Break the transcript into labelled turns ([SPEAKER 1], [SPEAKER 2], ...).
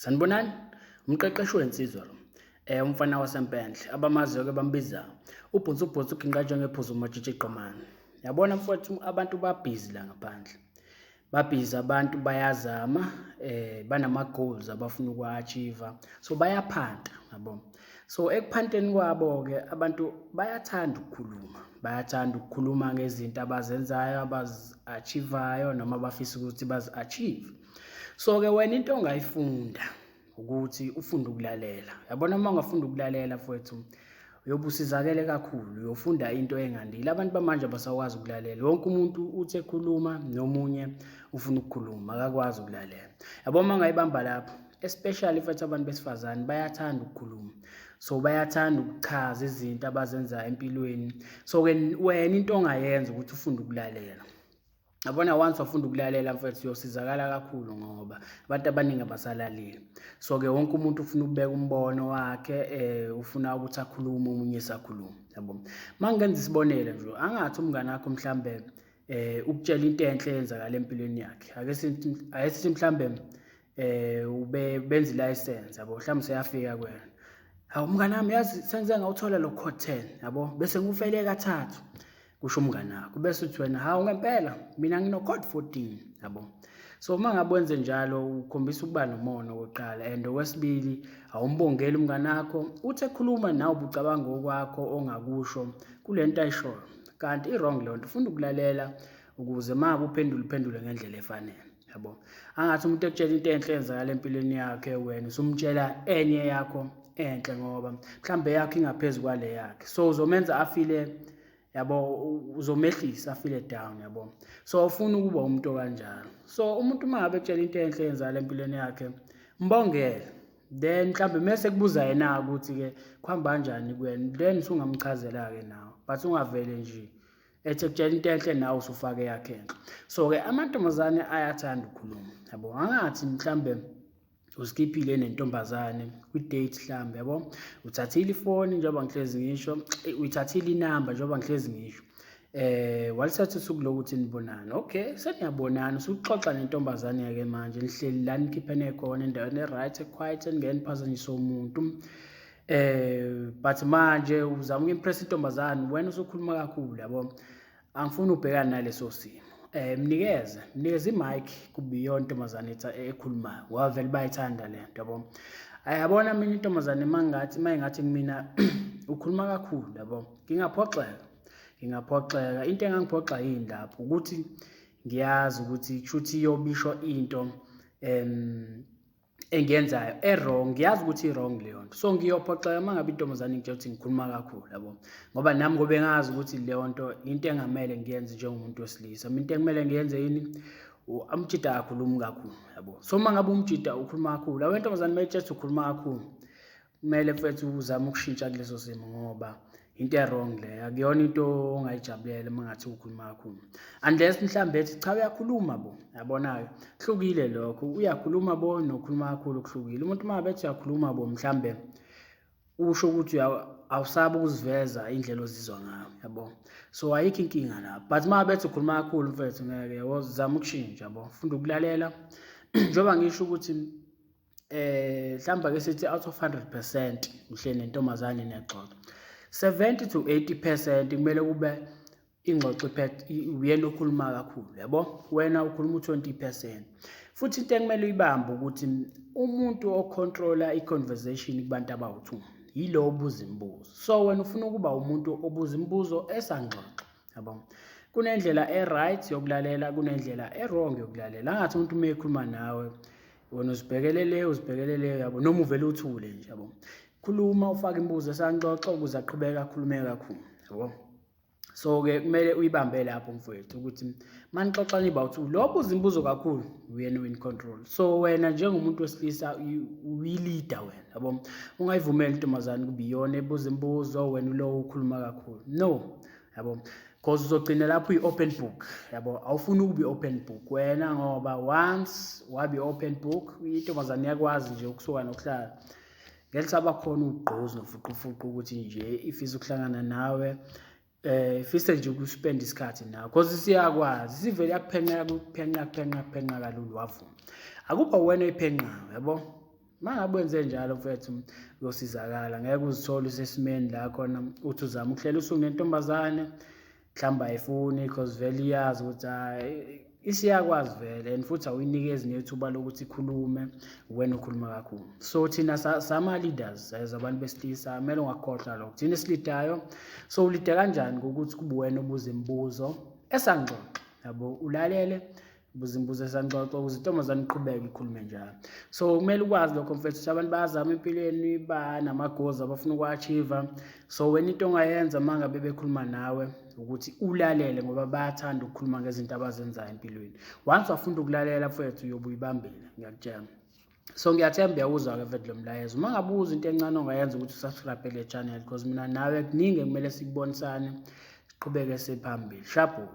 [SPEAKER 1] Sanibonani, umqeqeshi wensizwa lo. Umfana waseMpendle, abamaziyo ke bambiza ubhunsu ubhunsu uginqa njengephuzu umatshitshi igqomane. Yabona mfowethu, abantu babhizi la ngaphandle. Babhizi abantu, bayazama, banama goals abafuna ukuwa-achieve. So bayaphanta, yabo. So ekuphanteni kwabo-ke abantu bayathanda ukukhuluma. Bayathanda ukukhuluma ngezinto abazenzayo, abazi-achieve-ayo noma abafisa ukuthi bazi-achieve. So-ke wena into ongayifunda ukuthi ufunde ukulalela. Yabona, uma ungafunda ukulalela mfowethu, uyobe usizakele kakhulu, uyofunda into engandile. Abantu bamanje abasakwazi ukulalela. Wonke umuntu uthi ekhuluma nomunye ufuna ukukhuluma, akakwazi ukulalela. Yabo, uma ungayibamba lapho, especially mfethu, abantu besifazane bayathanda ukukhuluma. So bayathanda ukuchaza izinto abazenzayo empilweni. So-ke wena into ongayenza ukuthi ufunde ukulalela. Yabona, once wafunda ukulalela mfethu, uyosizakala kakhulu ngoba abantu abaningi abasalaleli. So-ke wonke umuntu ufuna ukubeka umbono wakhe, ufuna ukuthi akhulume, omunye esakhuluma, yabo. Uma ngingenza isibonelo nje, angathi umngane wakho mhlambe ukutshela into enhle eyenzakala empilweni yakhe. Ake sithi mhlambe ube benza ilayisensi, yabo, mhlawumbe useyafika kuwena. "Hawu mngani wami, yazi sengize ngawuthola lo code 10, yabo, bese ngiwufele kathathu," kusho umngani wakho. Bese uthi wena, "Hawu ngempela, mina ngino code 14," yabo. So uma ngabe wenze njalo, ukhombisa ukuba nomona okokuqala, and okwesibili awumbongeli umngani wakho. Uthi ekhuluma nawe ubucabanga okwakho ongakusho kule nto ayishoyo, kanti i-wrong leyo nto. Ufunda ukulalela ukuze uma ngabe uphendula, uphendule ngendlela efanele, yabo. Angathi umuntu ekutshela into enhle eyenzakala empilweni yakhe, wena usumtshela enye yakho enhle ngoba mhlambe yakho ingaphezu kwale yakhe. So uzomenza afile, yabo, uzomehlisa afile down, yabo. So awufuni ukuba umuntu okanjalo. So umuntu uma ngabe ekutshela into enhle eyenzakala empilweni yakhe, mbongele. Then mhlambe mese kubuza yena ukuthi-ke kuhamba kanjani kuwena, then usungamchazela-ke nawe, but ungavele nje ethi ekutshela into enhle nawe usufake eyakhe enhle. So-ke amantombazane ayathanda ukukhuluma, yabo. Angathi mhlambe uskiphile nentombazane kwi-date mhlambe, yabo, uthathile ifoni njengoba ngihlezi ngisho, uyithathile inamba njengoba ngihlezi ngisho, walithatha usuku lokuthi nibonane. Okay, seniyabonana, usuxoxa nentombazane-ke manje, nihleli la nikhiphene khona endaweni e-right, e-quiet, eningeke niphazanyise umuntu, but manje uzama uku-impress intombazane, wena usukhuluma kakhulu, yabo. Angifuni ubhekane naleso simo. Mnikeze i-mic, kube iyona intombazane ekhulumayo ngoba vele bayayithanda le nto, yabo. Ayabona, mina intombazane mangathi mayingathi kumina ukhuluma kakhulu, yabo, ngingaphoxeka, ngingaphoxeka. Into engangiphoxa yini lapho ukuthi ngiyazi ukuthi kushuthi iyobisho into engiyenzayo e-wrong, ngiyazi ukuthi i-wrong leyo nto. So ngiyophoxeka uma ngabe intombazane ingitshela ukuthi ngikhuluma kakhulu, yabo, ngoba nami ngobe ngazi ukuthi leyo nto into engamele ngiyenze njengomuntu wesilisa. Mina into ekumele ngiyenze yini? Umjida akakhulumi kakhulu, yabo. So uma ngabe umjida ukhuluma kakhulu, awe ntombazane mayitshela ukuthi ukhuluma kakhulu, kumele mfethu uzame ukushintsha kuleso simo ngoba into e-wrong leyo, akuyona into ongayijabulela uma ngathi ukhuluma kakhulu, unless mhlambe ethi, "Cha, uyakhuluma bo." Yabona-ke, kuhlukile lokho, uyakhuluma bo nokhuluma kakhulu kuhlukile. Umuntu uma ngabe ethi uyakhuluma bo, mhlambe usho ukuthi awusabi ukuziveza indlela ozizwa ngayo, yabo. So ayikho inkinga lapho, but uma bethi ukhuluma kakhulu mfethu, ngeke, yabo, zama ukushintsha, yabo. Funda ukulalela njengoba ngisho ukuthi mhlawumbe ake sithi out of 100% uhleli nentombazane niyaxoxa, 70 to 80% kumele kube ingxoxo iphethe uyena okhuluma kakhulu, yabo, wena ukhuluma u-20%. Futhi into ekumele uyibambe ukuthi umuntu ocontrola i-conversation kubantu abawu-two yilo obuza imibuzo. So wena ufuna ukuba umuntu obuza imibuzo esangxoxa, yabo. Kunendlela e-right yokulalela, kunendlela e-wrong yokulalela. Angathi umuntu uma ekhuluma nawe, wena uzibhekelele, uzibhekelele, yabo, noma uvele uthule nje, yabo. Khuluma, ufake imibuzo esangxoxa ukuze aqhubeke akhulume kakhulu, yabo. So-ke kumele uyibambe lapho mfowethu ukuthi manixoxa niba uthi lo obuza imibuzo kakhulu uyena o-in control. So wena njengomuntu wesilisa uyi-leader wena, yabo. Ungayivumeli intombazane kube iyona ebuza imibuzo, wena ulo ukhuluma kakhulu, no, yabo, because uzogcina lapho uyi-open book, yabo. Awufuni ukuba i-open book wena ngoba once wabe i-open book, intombazane iyakwazi nje ukusuka nokuhlala ngeke lisaba khona ugqozi nofuqufuqu ukuthi nje ifisa ukuhlangana nawe, ifise nje ukuspend isikhathi nawe, because siyakwazi sivele yakuphenqa, kuphenqa, kuphenqa, kuphenqa kalula, wavuma. Akubha wena oyiphenqayo, yabo. Uma ngabe wenze njalo mfethu uyosizakala, ngeke uzithole usesimeni la khona uthi uzama ukuhlela usuku nentombazane, mhlawumbe ayifuni because vele iyazi ukuthi hhayi isiyakwazi vele and futhi awuyinikezi nethuba lokuthi ikhulume, wena ukhuluma kakhulu. So thina sama-leaders as abantu besilisa kumele ungakukhohlwa lokho. Thina esilidayo, so ulide kanjani ngokuthi kube wena obuza imibuzo esangxoxo, yabo, ulalele ubuza imibuzo esangxoxo ukuze intombazane iqhubeke ikhulume njalo. So kumele ukwazi lokho mfethu ukuthi abantu bayazama empilweni, banama-goals abafuna uku-achieve. So wena into ongayenza uma ngabe bekhuluma nawe ukuthi ulalele ngoba bayathanda ukukhuluma ngezinto abazenzayo empilweni. Once wafunda ukulalela mfethu uyobe uyibambile, ngiyakutshela. So ngiyathemba uyawuzwa-ke mfethu lo mlayezo. Uma ngabe uzwa into encane ongayenza ukuthi usubscribe le channel because mina nawe kuningi ekumele sikubonisane, siqhubeke siphambili. Shabhu.